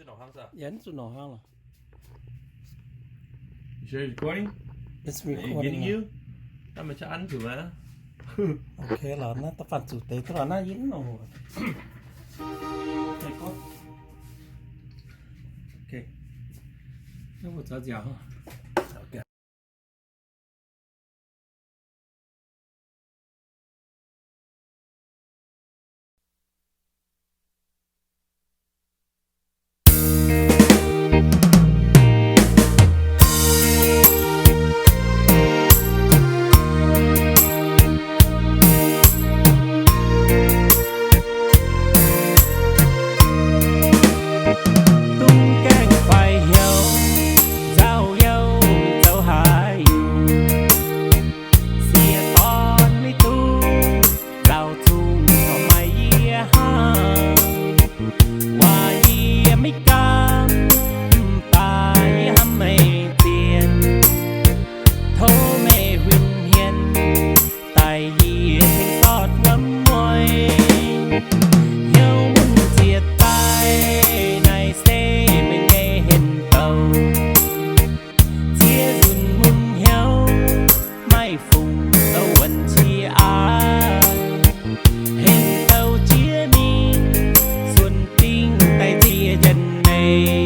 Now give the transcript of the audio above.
Yeah, zuqc nor hnangv lorqc. It's recording? It's recording. Okay lorqc, naaiv da'faanh zuqc deix duqv lorqc, naaiv yie mv nongc. Okay. Dungx gaengh faix hnyouv, nzauh youh zoux haaix nyungc. Sieqv dorn maiv duqv, nzauh zungh taux maaih yie hnangv. Waac yie maiv gaamv, mv baac yie hnamv meih zien. Tov meih huin hmien daaih, yie tengx sortv wuom mueiz. Hnyouv mun ziec daaih, naaiv se meih nyei hlen douc. Ziex nzunc mun hnyouv, maiv fungc douc wuonc qiex aqv. Hlen douc jiex mingh, suonc dingh daaih ziex njien-youh.